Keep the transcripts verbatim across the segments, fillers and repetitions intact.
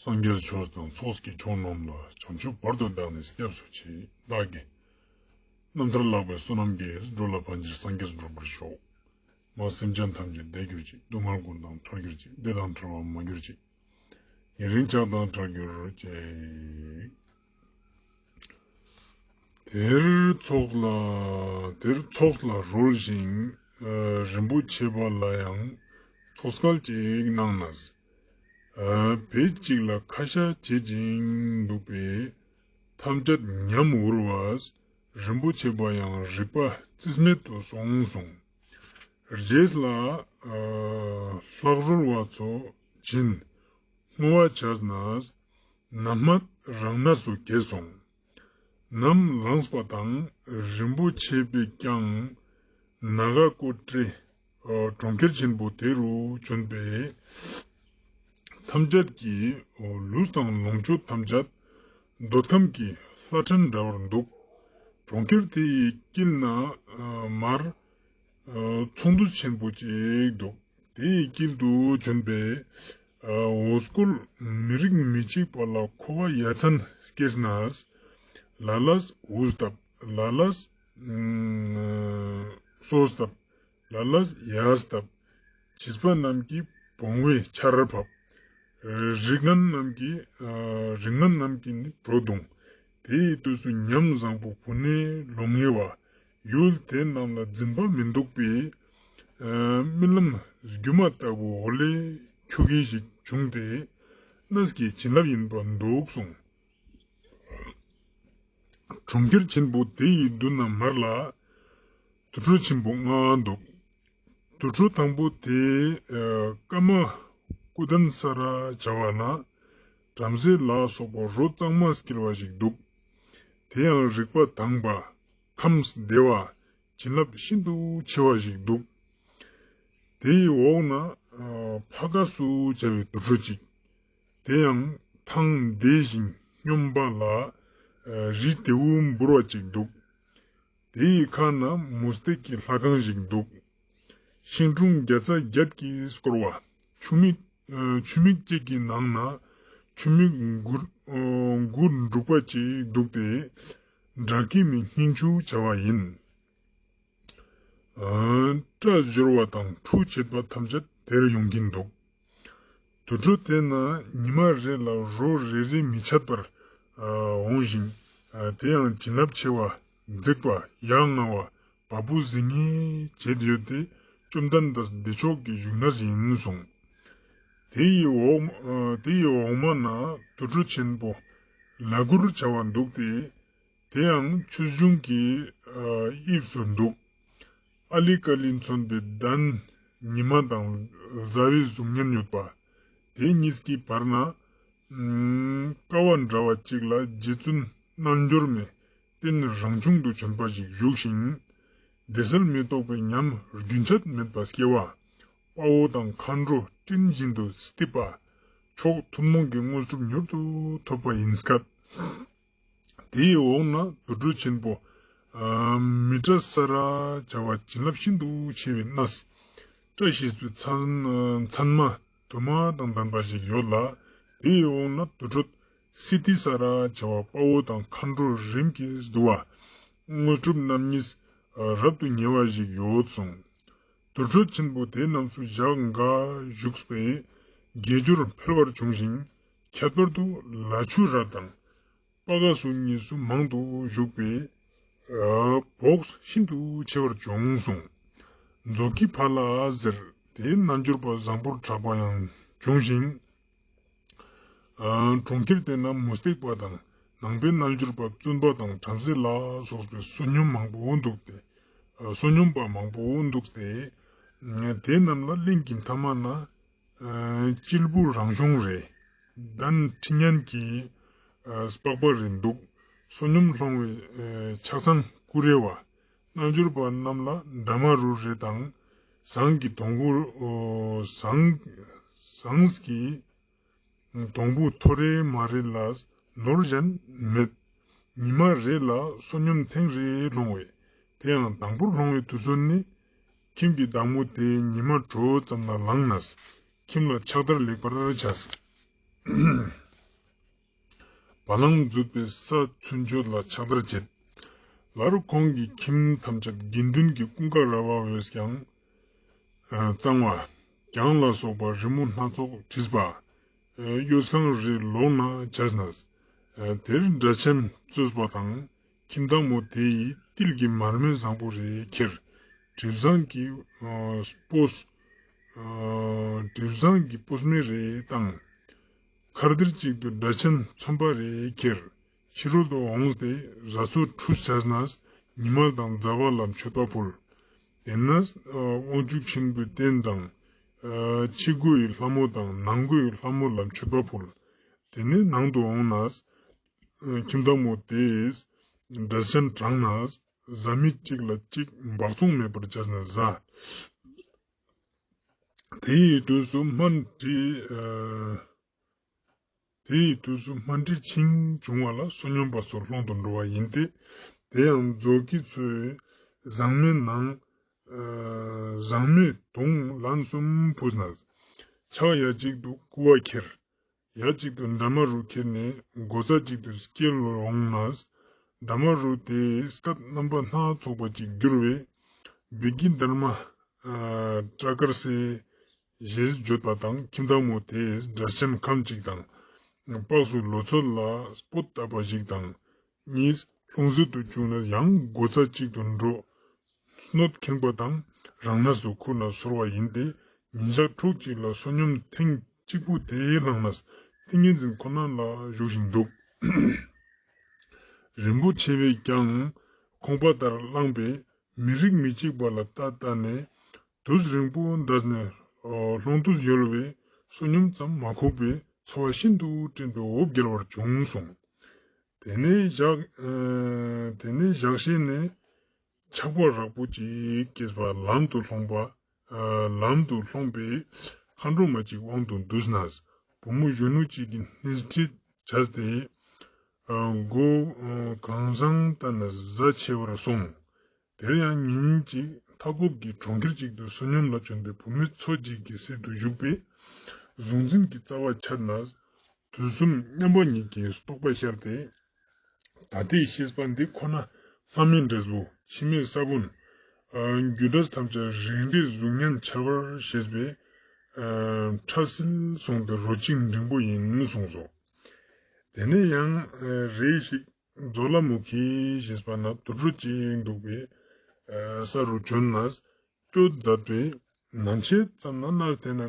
སངས་རྒྱས་ཆོས་དང་ཚོགས་ཀྱི་མཆོག་རྣམས་ལ། བྱང་ཆུབ་བར་དུ་བདག་ནི་སྐྱབས་སུ་མཆི། བདག་གི་རྣམ་ཐར་ལགས་པའི་བསོད་ནམས་ཀྱིས། འགྲོ་ལ་ཕན་ཕྱིར་སངས་རྒྱས་འགྲུབ་པར་ཤོག། མ་སེམས་ཅན་ཐམས་ཅད་བདེ་གྱུར་ཅིག། སྡུག་བསྔལ་ཀུན་དང་ཐར་གྱུར་ཅིག། བདེ་དང་བྲལ་བ་མ་གྱུར་ཅིག། ཉེ་རིང་ཆགས་སྡང་བྲལ་གྱུར་ཅིག། དེར་ཚོགས་ལ་དེར་ཚོགས་ལ་རོལ་ཞིང་། ཨ་རིན་པོ་ཆེ་པ་ལ་ཡང་ཚོགས་སྐལ་ཅིག་གནང་ནས། ཨ་བེད་ཅིག་ལ་ཁ་ཤ་བྱེད་ཅིང་འདུག་པས། ཐམས་ཅད་ཉམས་འུར་བས། རིན་པོ་ཆེ་པ་ཡང་རིག་པ་རྩིས་མེད་དུ་སོང་གསུངས། རྗེས་ལ་ཨ་ལྷག་རོལ་བ་ཚོ་བྱིན། བསྔོ་བ་བྱས་ནས་ནམ་མཁའ་རང་གནས་སུ་གྱེས་སོང་། ནམ་ལངས་པ་དང་རིན་པོ་ཆེ་པས་ཀྱང་ནཱ་ག་ཀོ་ཏྲི་གྲོང་ཁྱེར་ཆེན་པོ་དེ་རུ་བྱོན་པས། ཐམས་ཅད་ཀྱི་ལུས་དང་ལོངས་སྤྱོད་ཐམས་ཅད་འདོད་ཁམས་ཀྱི་ལྷ་ཕྲན་འདྲ་བར་འདུག། གྲོང་ཁྱེར་དེ་ཡི་དཀྱིལ་ན་མར་ཚོགས་འདུ་ཆེན་པོ་ཅིག་འདུག། དེའི་དཀྱིལ་དུ་བྱོན་པས། འོ་སྐོལ་མི་རིགས་མི་གཅིག་པ་ལ་འཁོར་བ་ཡ་མཚན་སྐྱེས་ནས། ལ་ལས་འུར་བཏབ། ལ་ལས་སོ་བཏབ། ལ་ལས་ཡ་བཏབ། བྱིས་པ་རྣམས་ཀྱིས་བོང་བུའི་ཆར་ཕབ། རིགས་ངན་རྣམས་ཀྱིས་རིགས་ངན་རྣམས་ཀྱིས་ནི་བྲོ་བརྡུངས། དེའི་དུས་སུ་ཉམས་བཟང་པོ་བུ་ནི་ལོ་ངེས་པ། ཡུལ་དེ་རྣམས་ལ་འཛིན་པ་མི་འདུག་པས། རྨི་ལམ་སྒྱུ་མ་ལྟ་བུ་འོ་ལེ་ཁྱུག་གེ་ཞིག་བྱུང་སྟེ། གནས་ཀྱི་བྱིན་རླབས་ཡིན་པར་འདུག་གསུངས། གྲོང་ཁྱེར་ཆེན་པོ་དེ་ཡི་མདུན་ན་མར་ལ་དུར་ཁྲོད་ཆེན་པོ་ལྔ་འདུག། དུར་ཁྲོད་དང་པོ་དེ་ཀ་མ་ཀུ་དན་ས་ར་བྱ་བ་ན་བྲམ་ཟེ་ལ་སོགས་པ་རོ་གཙང་མ་སྐྱེལ་བ་ཞིག་འདུག། དེ་ཡང་རིག་པ་དྭངས་པ། ཁམས་བདེ་བ། བྱིན་རླབས་ཤིན་ཏུ་ཆེ་བ་ཞིག་འདུག། དེའི་འོག་ན་ཕ་ཀ་སུ་བྱ་བའི་དུར་ཁྲོད་ཅིག། དེ་ཡང་ཐང་བདེ་ཞིང་སྙོམས་པ་ལ་རི་དེའུ་འབུར་བ་ཅིག་འདུག། དེའི་ཁ་ན་མུ་སྟེགས་ཀྱི་ལྷ་ཁང་ཞིག་འདུག། ཤིང་དྲུང་བརྒྱ་རྩ་བརྒྱད་ཀྱིས་བསྐོར་བ། ཆུ་མིག་ཆུ་མིག་གཅིག་གི་ནང་ན་ཆུ་མིག་དགུ་དགུ་འབྲུག་པ་ཅིག་འདུག་སྟེ། ཌ་ཀི་མི་སྙིང་ཆུ་བྱ་བ་ཡིན། སྐྲ་བཞུར་བ་དང་ཁྲུ་བྱེད་པ་ཐམས་ཅད་དེར་ཡོང་གིན་འདུག། དུར་ཁྲོད་དེ་ན་ཉི་མ་རེ་ལ་རོ་རེ་རེ་མི་ཆད་པར་འོང་ཞིང་། དེ་ཡང་བྱིན་རླབས་ཆེ་བ། འཛེགས་པ། ཡ་ང་བ། བ་སྤུ་ཟིང་ངེ་བྱེད་ཡོད་དེ། བཅོམ་ལྡན་འདས་བདེ་མཆོག་གི་བཞུགས་གནས་ཡིན་གསུངས། དེ་ཡི་འོག་དེ་ཡི་འོག་མ་ན་དུར་ཁྲོད་ཆེན་པོ་ལ་གུར་བྱ་བ་འདུག་སྟེ། དེ་ཡང་ཆོས་འབྱུང་གི་དབྱིབས་སུ་འདུག། ཨ་ལི་ཀ་ལི་མཚོན་པའི་གདན་ཉི་མ་དང་ཟླ་བའི་གཟུགས་བརྙན་ཡོད་པ། དེ་གཉིས་ཀྱི་བར་ན་ཀ་བ་འདྲ་བ་གཅིག་ལ་རྗེ་བཙུན་རྣལ་འབྱོར་མའི་རྟེན་རང་བྱུང་དུ་བྱོན་པ་ཞིག་བཞུགས་ཤིང་། བདེ་གསལ་མི་རྟོག་པའི་ཉམས་རྒྱུན་ཆད་མེད་པ་སྐྱེ་བ། དཔའ་བོ་དང་མཁའ་འགྲོ་སྤྲིན་བཞིན་དུ་གཏིབས་པ། མཆོག་ཐུན་མོང་གི་དངོས་གྲུབ་མྱུར་དུ་ཐོབ་པ་ཡིན་སྐད། དེའི་འོག་ན་དུར་ཁྲོད་ཆེན་པོ་མི་ཏྲ་ས་ར་བྱ་བ་བྱིན་རླབས་ཤིན་ཏུ་ཆེ་བའི་གནས། བཀྲ་ཤིས་པའི་མཚན་མཚན་མ་དུ་མ་དང་ལྡན་པ་ཞིག་ཡོད་ལ། དེའི་འོག་ན་དུར་ཁྲོད་སི་ཏི་ས་ར་བྱ་བ་དཔའ་བོ་དང་མཁའ་འགྲོ་རིམ་གྱིས་བསྡུ་བ། དངོས་གྲུབ་རྣམ་གཉིས་རབ་ཏུ་ཉེ་བ་ཞིག་ཡོད་གསུངས། དུར་ཁྲོད་ཆེན་པོ་དེ་རྣམས་སུ་ཞག་འགའ་བཞུགས་པས་དགེ་སྦྱོར་འཕེལ་བར་བྱུང་ཞིང་། ཁྱད་པར་དུ་ལ་ཆུ་ར་དང་པ་ག་སུ་གཉིས་སུ་མང་དུ་བཞུགས་པས་བོགས་ཤིན་ཏུ་ཆེ་བར་བྱུང་གསུངས། མཛོ་ཀི་ཕ་ལ་ཟེར་དེའི་རྣལ་འབྱོར་པ་བཟང་པོར་གྲགས་པ་ཡང་བྱུང་ཞིང་། གྲོང་ཁྱེར་དེ་ན་མུ་སྟེགས་པ་དང་ནང་པའི་རྣལ་འབྱོར་པ་བཙུན་པ་དང་བྲམ་ཟེ་ལ་སོགས་པའི་བསོད་སྙོམས་མང་པོ་འདུག་སྟེ། བསོད་སྙོམས་པ་མང་པོ་འདུག་སྟེ། དེ་རྣམས་ལ་གླིང་གི་མཐའ་མ་ན་གཅེར་བུ་རང་བྱུང་རེ། གདན་ཁྲི་སྙན་གྱི་སྤགས་པ་རེ་འདུག། བསོད་སྙོམས་སློང་བའི་ཕྱག་ཚང་ཀུ་རེ་བ། རྣལ་འབྱོར་པ་རྣམས་ལ་འདྲ་མ་རུ་རེ་དང་། ཟངས་ཀྱི་དོང་བུ་ཟངས་ཟངས་ཀྱི་དོང་བུ་ཐོ་རེ་མ་རེ་ལ་ནོར་གཞན་མེད། ཉི་མ་རེ་ལ་བསོད་སྙོམས་ཐེངས་རེ་སློང་བས། དེ་ཡང་དང་པོར་སློང་བའི་དུས་ཚོད་ནི། ཁྱིམ་གྱི་བདག་མོ་དེ་ཉི་མ་དྲོ་ཙམ་ལ་ལངས་ནས་ཁྱིམ་ལ་ཕྱག་བདར་ལེགས་པར་བྱས། བ་ལང་འཛུད་པའི་ས་ཚུན་ཆོད་ལ་ཕྱག་དར་བྱེད། ལར་ཁོང་གི་ཁྱིམ་ཐམས་ཅད་དགེ་འདུན་གྱི་ཀུན་དགའ་ར་བ་འོས་ཀྱང་། གཙང་བ། གྱང་ལ་སོགས་པ་རི་མོ་སྣ་ཚོགས་བྲིས་པ། གཡོས་ཁང་རེ་ལོགས་ན་བྱས་ནས། དེར་སྒྲ་གཅན་གཙོས་པ་དང་ཁྱིམ་བདག་མོ་དེ་ཡིས་ཏིལ་གྱི་མར་མེ་བཟང་པོ་རེ་ཁྱེར། དྲི་བཟང་གི་སྤོས། དྲི་བཟང་གི་སྤོས་མེ་རེ་བཏང་། མཁར་དེར་གཅིག་ཏུ་སྒྲ་གཅན་ཚོམ་པ་རེ་ཁྱེར། ཕྱི་རོལ་དུ་འོངས་ཏེ་ར་མཚོ་གྲུ་བྱས་ནས་ཉི་མ་དང་ཟླ་བ་ལ་མཆོད་པ་ཕུལ། དེ་ནས་དབང་ཕྱུག་ཆེན་པོའི་རྟེན་དང་། ཕྱི་སྒོ་ཡི་ལྷ་མོ་དང་ནང་སྒོ་ཡི་ལྷ་མོ་ལ་མཆོད་པ་ཕུལ། དེ་ནས་ནང་དུ་འོངས་ནས། ཁྱིམ་བདག་མོ་དེས་སྒྲ་གཅན་དྲངས་ནས་བཟའ་མི་གཅིག་ལ་གཅིག་འབག་བཙོང་མེད་པར་བྱས་ནས་བཟའ། དེ་ཡི་དུས་སུ་སྨན་དྲི། དེ་ཡི་དུས་སུ་སྨན་དྲི་ཆིངས་བྱུང་བ་ལ་བསོད་སྙོམས་པ་ཚོ་སློང་དུ་འགྲོ་བ་ཡིན་ཏེ། དེ་ཡང་མཛོ་སྐྱེས་ཚོས་ཟངས་མའི་ནང་། ཟངས་མའི་དུང་ལན་གསུམ་ཕུལ་ནས། ཕྱག་ཡ་གཅིག་ཏུ་ཀུ་བ་ཁྱེར། ཡ་གཅིག་ཏུ་འདྲ་མ་རུ་ཁྱེར་ནས་སྒོ་རྩ་གཅིག་ཏུ་སྐྱེལ་འོང་ནས། འདྲ་མ་རུ་དེའི་སྐད་རྣམ་པ་སྣ་ཚོགས་པ་ཅིག་བསྒྱུར་བས། བི་ཀི་དྷརྨ། ཏྲ་ཀར་སེ། ཞེས་བརྗོད་པ་དང་ཁྱིམ་བདག་མོ་དེས་སྒྲ་གཅན་ཁམ་གཅིག་དང་། པགས་སུ་ལོ་ཚོད་ལ་སྤོས་བཏབ་པ་ཞིག་དང་། གཉིས་ལྷུང་བཟེད་དུ་བཅུག་ནས་ཡང་སྒོ་རྩ་གཅིག་ཏུ་འགྲོ། སྣོད་ཁེངས་པ་དང་རང་གནས་སུ་ཁུར་ནས་གསོལ་བ་ཡིན་ཏེ། ཉིན་ཞག་ཕྲུགས་གཅིག་ལ་བསོད་སྙོམས་ཐེངས་གཅིག་པུ་དེ་བླངས་ནས་ཏིང་ངེ་འཛིན་ཁོ་ན་ལ་བཞུགས་ཤིང་འདུག་རིན་པོ་ཆེ་བས་ཀྱང་ཁོང་པ་ལྟར་བླངས་པས་མི་རིགས་མི་གཅིག་པ་ལ་ལྟ་ལྟ་ནས་དུས་རིང་པོ་འདས་ནས་ལྷུང་དུས་ཡོལ་བས་བསོད་སྙོམས་ཙམ་མ་ཁུག་པས་འཚོ་བ་ཤིན་ཏུ་བཀྲེན་པའི་འོབས་བརྒྱལ་བར་བྱུང་གསུངས། དེ་ནས་ཞག་ཨ་དེ་ནས་ཞག་ཤས་ནས་ཆགས་པ་རགས་པོ་ཅིག་སྐྱེས་པ་ལམ་དུ་ལྷོང་པ། ཨ་ལམ་དུ་ལྷོང་པས་མཁའ་འགྲོ་མ་གཅིག་དབང་དུ་འདུས་ནས་བུ་མོ་གཞོན་ནུ་གཅིག་གི་སྣེ་ཁྲིད་བྱས་ཏེ། ཨ་མགོ་ཨ་གང་བཟང་བསྟན་ནས་གཟའ་ཆེ་བར་སོང་། དེར་ཡང་ཉིན་གཅིག་མཐའ་འཁོབ་ཀྱི་གྲོང་ཁྱེར་གཅིག་ཏུ་བསོད་སྙོམས་ལ་བྱོན་པའི་བུད་མེད་མཚོ་གཅིག་གི་གསེབ་ཏུ་བཞུགས་པས། གཟུང་འཛིན་གྱི་རྩ་བ་ཆད་ནས། དུས་གསུམ་མཉམ་པ་ཉིད་ཀྱི་རྟོགས་པ་ཤར་ཏེ། ད་ལྟའི་ཤེས་པ་འདི་ཁོ་ན་སྔ་མའི་འབྲས་བུ་ཕྱི་མའི་ས་བོན། རྒྱུ་འབྲས་ཐམས་ཅད་རིགས་འགྲེ་གཟུགས་བརྙན་འཆར་བར་ཤེས་པས། ཕྲ་སིལ་སོང་སྟེ་རོ་གཅིག་འབྲིང་པོ་ཡིན་གསུངས་སོ། དེ་ནས་ཡང་རེ་ཞིག་མཛོ་ལ་མུ་ཁི་ཞེས་པ་ན་དུད་འགྲོ་གཅིག་འདུག་པས། ས་རུ་བྱོན་ནས། སྐྱོད་མཛད་པས། ནམ་ཕྱེད་ཙམ་ན་གནས་དེ་ན་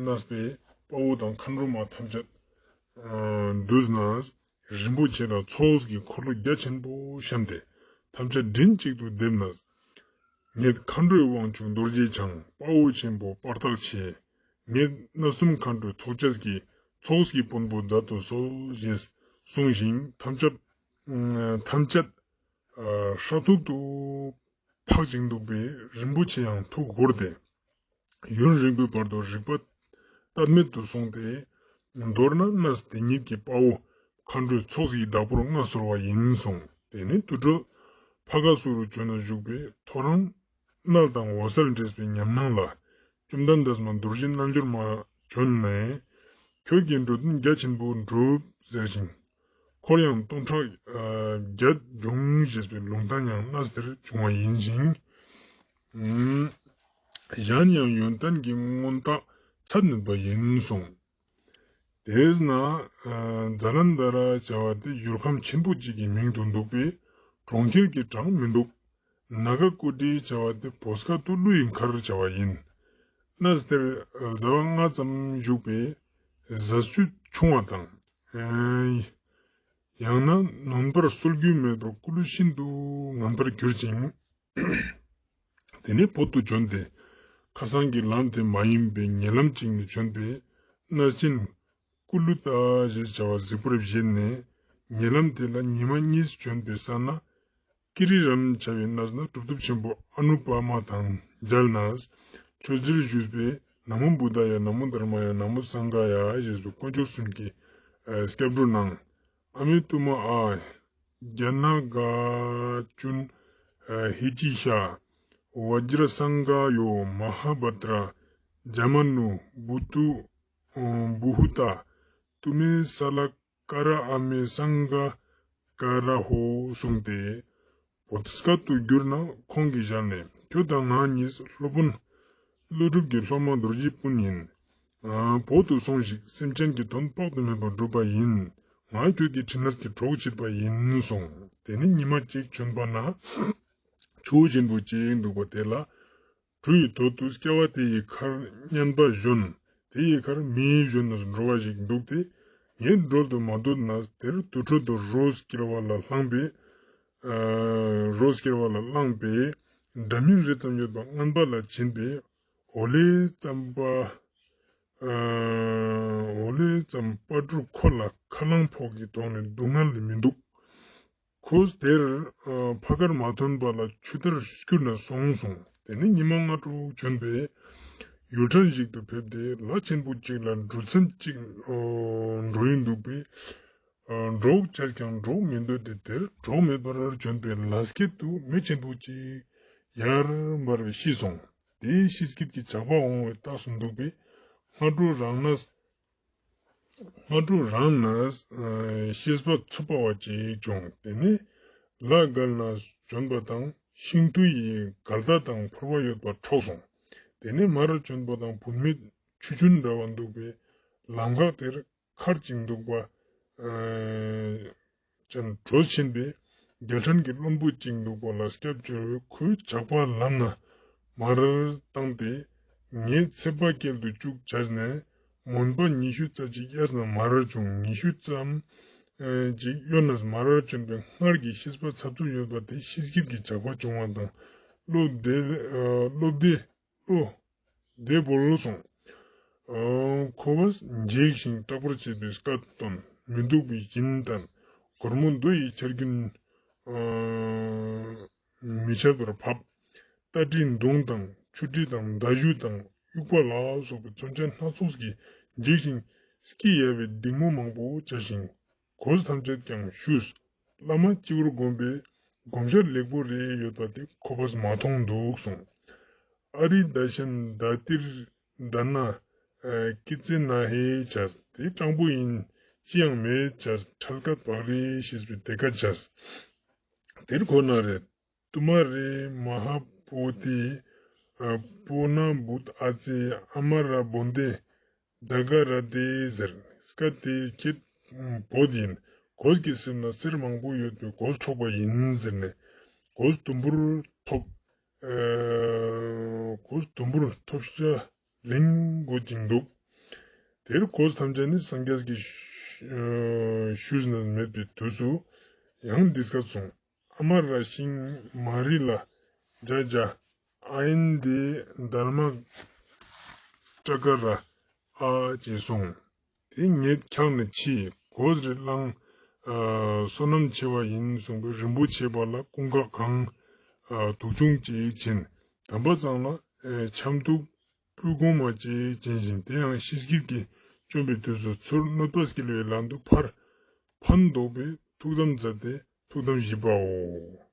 གནས་པའི་དཔའ་བོ་དང་མཁའ་འགྲོ་མ་ཐམས་ཅད་འདུས་ནས་རིན་པོ་ཆེ་ལ་ཚོགས་ཀྱི་འཁོར་ལོ་རྒྱ་ཆེན་པོ་བཤམས་ཏེ་ཐམས་ཅད་མགྲིན་གཅིག་ཏུ་བསྡེབས་ནས། ངེད་མཁའ་འགྲོའི་དབང་ཕྱུག་རྡོ་རྗེ་འཆང་དཔའ་བོ་ཆེན་པོ་དཔའ་རྟགས་ཆེ། ངེད་མངའ་གསུམ་མཁའ་འགྲོའི་ཚོགས་བཅས་ཀྱི་ཚོགས་ཀྱི་དཔོན་པོ་མཛད་དུ་གསོལ་ཞེས་གསུངས་ཤིང་ཐམས་ཅད་ཐམས་ཅད་ཧྲ་ཐུག་ཏུ་འཕགས་ཤིང་འདུག་པས་རིན་པོ་ཆེ་ཡང་ཐུགས་བསྒོར་ཏེ། ཡུན་རིང་པོའི་བར་དུ་རིག་པ་གཏད་མེད་དུ་སོང་སྟེ། མདོར་ན་གནས་དེ་ཉིད་ཀྱི་དཔའ་བོ་མཁའ་འགྲོའི་ཚོགས་ཀྱི་བདག་པོར་མངའ་གསོལ་བ་ཡིན་གསུངས། དེ་ནས་དུད་འགྲོ་ཕ་ཁ་སུ་རུ་བྱོན་ནས་བཞུགས་པས་ཐོ་རངས་མནལ་དང་འོད་གསལ་འདྲེས་པའི་ཉམས་སྣང་ལ། བཅོམ་ལྡན་འདས་མ་རྡོ་རྗེ་རྣལ་འབྱོར་མ་བྱོན་ནས། ཁྱོད་ཀྱིས་འགྲོ་དོན་རྒྱ་ཆེན་པོ་བསྒྲུབས་ཟེར་ཞིང་། འཁོར་ཡང་སྟོང་ཕྲག་བརྒྱད་འབྱུང་ཞེས་པའི་ལུང་བསྟན་ཡང་གནས་དེར་བྱུང་བ་ཡིན་ཞིང་། གཞན་ཡང་ཡོན་ཏན་གྱི་མངོན་རྟགས་ཚད་མེད་པ་ཡིན་གསུངས། དེས་ན་ཛ་ལན་དྷ་ར་བྱ་བ་དེ་ཡུལ་ཁམས་ཆེན་པོ་གཅིག་གི་མིང་དུ་འདུག་པས་གྲོང་ཁྱེར་གྱི་གྲངས་མི་འདུག་ནཱ་ག་ཀུ་ཊི་བྱ་བ་དེ་བོད་སྐད་དུ་ཀླུ་ཡི་མཁར་བྱ་བ་ཡིན། གནས་དེར་ཟླ་བ་ལྔ་ཙམ་བཞུགས་པས་ཟས་བཅུད་ཆུང་བ་དང་། ཡང་ན་ནོན་པར་གསོལ་རྒྱུ་མེད་པར་སྐུ་ལུས་ཤིན་ཏུ་ངན་པར་གྱུར་ཅིང་། དེ་ནས་བོད་དུ་བྱོན་ཏེ། ཁ་སང་གི་ལམ་དེ་མ་ཡིན་པའི་ཉེ་ལམ་ཅིག་ནས་བྱོན་པས་གནས་ཆེན་ཀུ་ལུ་ཏ་ཞེས་བྱ་བ་གཟིགས་པར་བཞེད་ནས། ཉེ་ལམ་དེ་ལ་ཉི་མ་གཉིས་བྱོན་པའི་ས་ན། ཀི་རི་རམ་བྱ་བའི་གནས་ན་གྲུབ་ཐོབ་ཆེན་པོ་ཨ་ནུ་པ་མ་དང་མཇལ་ནས། ཆོས་འབྲེལ་ཞུས་པས་ན་མོ་བུདྡྷ་ཡ་ན་མོ་དྷརྨ་ཡ་ན་མོ་སངྒྷ་ཡ་ཞེས་པའི་དཀོན་མཆོག་གསུམ་གྱི་སྐྱབས་འགྲོ་གནང་། ཨ་མི་ཏུ་མ་ཨ། ཛྙཱ་ན་ག་ཅུན། ཧི་ཅི་ཤ། བཛྲ་སངྒ་ཡོ། མ་ཧཱ་བྷ་དྲ། ཛ་མ་ནུ། བུ་ཏུ། བུ་ཧུ་ཏ། ཏུ་མེ་ས་ལ་ ཀ་ར་ཨ་མེ་སང་ག་ཀ་ར་ཧོ་གསུངས་ཏེ། བོ་དྷི་སཏྭ་དུ་གྱུར་ན་ཁོང་གིས་ཞལ་ནས། ཁྱོད་དང་ང་གཉིས་སློབ་དཔོན་ཀླུ་སྒྲུབ་ཀྱི་སློབ་མ་རྡོ་རྗེ་སྤུན་ཡིན། བོད་དུ་སོང་ཞིག་སེམས་ཅན་གྱི་དོན་དཔག་ཏུ་མེད་པ་བསྒྲུབས་པ་ཡིན། ང་ཁྱོད་ཀྱི་འཕྲིན་ལས་ཀྱི་གྲོགས་བྱེད་པ་ཡིན་གསུངས། དེ་ནས་ཉི་མ་གཅིག་བྱོན་པ་ན། ཆུ་བོ་ཆེན་པོ་གཅིག་འདུག་པ་དེ་ལ། གྲུ་ཡི་དོད་དུ་སྐྱ་བ་དེ་ཡི་ཁར་སྙན་པ་བཞོན། དེ་ཡི་ཁར་མི་བཞོན་ནས་འགྲོ་བ་ཞིག་འདུག་སྟེ། ངའི་སྒྲོལ་དུ་མ་འདོད་ན་དེར་དུར་ཁྲོད་དུ་རོ་སྐྱེལ་བ་ལ་བསླངས་པས། རོ་སྐྱེལ་བ་ལ་བསླངས་པས། འདྲ་མིན་རེ་ཙམ་ཡོད་པ་རྔན་པ་ལ་བྱིན་པས། འོ་ལེ་ཙམ་པ། འོ་ལེ་ཙམ་པ་སྤྲུལ་ཁོ་ལ་ཁ་རླངས་ཕོག་གི་དོགས་ནས་སྡུག་བསྔལ་མི་འདུག་ཁོས་དེར་ཕ་གར་མ་ཐོན་པ་ལ་ཆུ་ལྟར་སྐྱུར་ནས་སོང་གསུངས། དེ་ནས་ཉི་མ་སྔ་དྲོ་བྱོན་པས། ཡུལ་ཕྲན་ཞིག་ཏུ་ཕེབས་ཏེ་ལ་ཆེན་པོ་གཅིག་ལ་འགྲུལ་སེམས་གཅིག་འགྲོ་ཡི་འདུག་པས། འགྲོགས་བྱས་ཀྱང་འགྲོགས་མི་འདོད་དེ། དེར་གྲོགས་མེད་པར་བྱོན་པས་ལ་སྐད་དུ་མི་ཆེན་པོ་གཅིག་ཡར་འབར་བས་ཤི་སོང་། དེའི་ཤི་སྐད་ཀྱི་ཇག་པ་འོང་བའི་རྟགས་སུ་འདུག་པས། སྔ་དྲོ་རང་ན། སྔ་དྲོ་རང་ན་ཤེས་པ་འཚུབ་པ་བ་ཅིག་བྱུང་། དེ་ནས་ལ་བརྒལ་ན་བྱོན་པ་དང་ཤིང་ཐུ་ཡི་འགལ་ཟླ་དང་ཕོར་པ་ཡོད་པ་འཕྲོག་སོང་། དེ་ནས་མར་བྱོན་པ་དང་བུད་མེད་ཆུ་ཆུན་འདྲ་བ་འདུག་པས། ལམ་ཁ་དེར་མཁར་ཅིག་འདུག་པ། ཅན་བྲོས་ཕྱིན་པས། རྒྱལ་ཕྲན་གྱི་བློན་པོ་གཅིག་འདུག་པ་ལ་སྐྱབས་བཅོལ་བས། ཁོས་ཇག་པ་ལམ་ན་མར་བཏང་སྟེ། ངའི་ཚེ་དཔག་བསྐྱལ་དུ་བཅུག་བྱས་ནས། མོན་པ་ཉི་ཤུ་རྩ་གཅིག་གཡས་ན་མར་བྱུང་། ཉི་ཤུ་རྩ་གཅིག་གཡོན་ན་མར་བྱོན་པའི་སྔར་གྱི་ཤེས་པ་འཚབ་འཚུབ་ཡོད་པ་དེ་ཤི་སྐྱེས་ཀྱི་ཇག་པ་བྱུང་བ་དང་། བློ་བདེ་བློ་བདེ། ཨོ། དེ་བོར་སོང་། ཁོ་བོས་འཇིགས་ཤིང་སྐྲག་པར་བྱེད་པའི་སྐད་དང་མི་སྡུག་པའི་བཞིན་དང་། སྒོར་མོ་རྡོ་ཡི་ཆར་རྒྱུན་མི་འཆད་པར་བབས། རྟ་དྲེལ་མདུང་དང་ཆུ་དྲེལ་དང་མདའ་གཞུ་དང་དབྱུག་པ་ལ་སོགས་པའི་མཚོན་ཆ་སྣ་ཚོགས་ཀྱིས་འཇིགས་ཤིང་སྐད་ཡལ་བའི་སྡིགས་མོ་མང་པོ་བྱས་ཤིང་། གོས་ཐམས་ཅད་ཀྱང་བཤུས། བླ་མ་སྤྱི་བོར་བསྒོམས་པས་སྒོམ་ཞྭ་ལེགས་པོ་རེ་ཡོད་པ་དེ་ཁོ་པས་མ་མཐོང་འདུག་གསུངས། ཨ་རི་ད་ཤན་ད་ཏིར་ད་ན་ཀི་ཙེ་ན་ཧེ་བྱས། དེ་སྤྲང་པོ་ཡིན། ཅི་ཡང་མེད་བྱས། འཕྲལ་སྐད་བག་རེ་ཤེས་པའི་དེ་ཀ་བྱས། དེར་ཁོ་ན་རེ། ཏུ་མ་རེ་མ་ཧ་པོ་ཏི། པོ་ན་བུད་ཨ་ཙེ། ཨ་མ་ར་བོན་ཏེ། ད་ག་ར་ཏེ་ཟེར། སྐད་དེ་ཁྱེད་བོད་ཡིན། གོས་ཀྱི་སེམས་ན་གསེར་མང་པོ་ཡོད་པའི་གོས་འཕྲོག་པ་ཡིན་ཟེར་ནས། གོས་དུམ་བུར་ཐོབ། གོས་དུམ་བུར་ཐོབ་ཤ་ལིང་དགོས་ཀྱིན་འདུག་དེར་གོས་ཐམས་ཅད་ནི་སངས་རྒྱས་ཀྱིས་བཤུས་ནས་མེད་པའི་དུས་སུ་ཡང་འདི་སྐད་གསུངས། ཨ་མ་ར་ཤིང་མ་རི་ལ་ཇ་ཇ། ཨ་ཡིན་དེ་དར་མ་ཀྲ་ཀ་ར་ཨ་ཅེས་གསུངས། དེ་ངས་འཁྱགས་ནས་ཕྱིས་གོས་རེ་བླངས། བསོད་ནམས་ཆེ་བ་ཡིན་གསུངས་པས། རིན་པོ་ཆེ་བ་ལ་ཀུན་དགའ་གང་། དུག་ཆུང་ཅེས་བྱིན། དམ་པ་ཚང་ལ་འཆམ་དུག་སྤུས་གོང་མ་ཅེས་བྱིན་ཞིང་། དེ་ཡང་ཤི་སྐྱིད་ཀྱིས་བཅོམ་པའི་དུས་སུ་ཚུར་གནོད་པ་སྐྱེལ་བའི་ལམ་དུ་ཕར་ཕན་འདོགས་པའི་ཐུགས་དམ་མཛད་དེ། ཐུགས་དམ་བཞི་པའོ།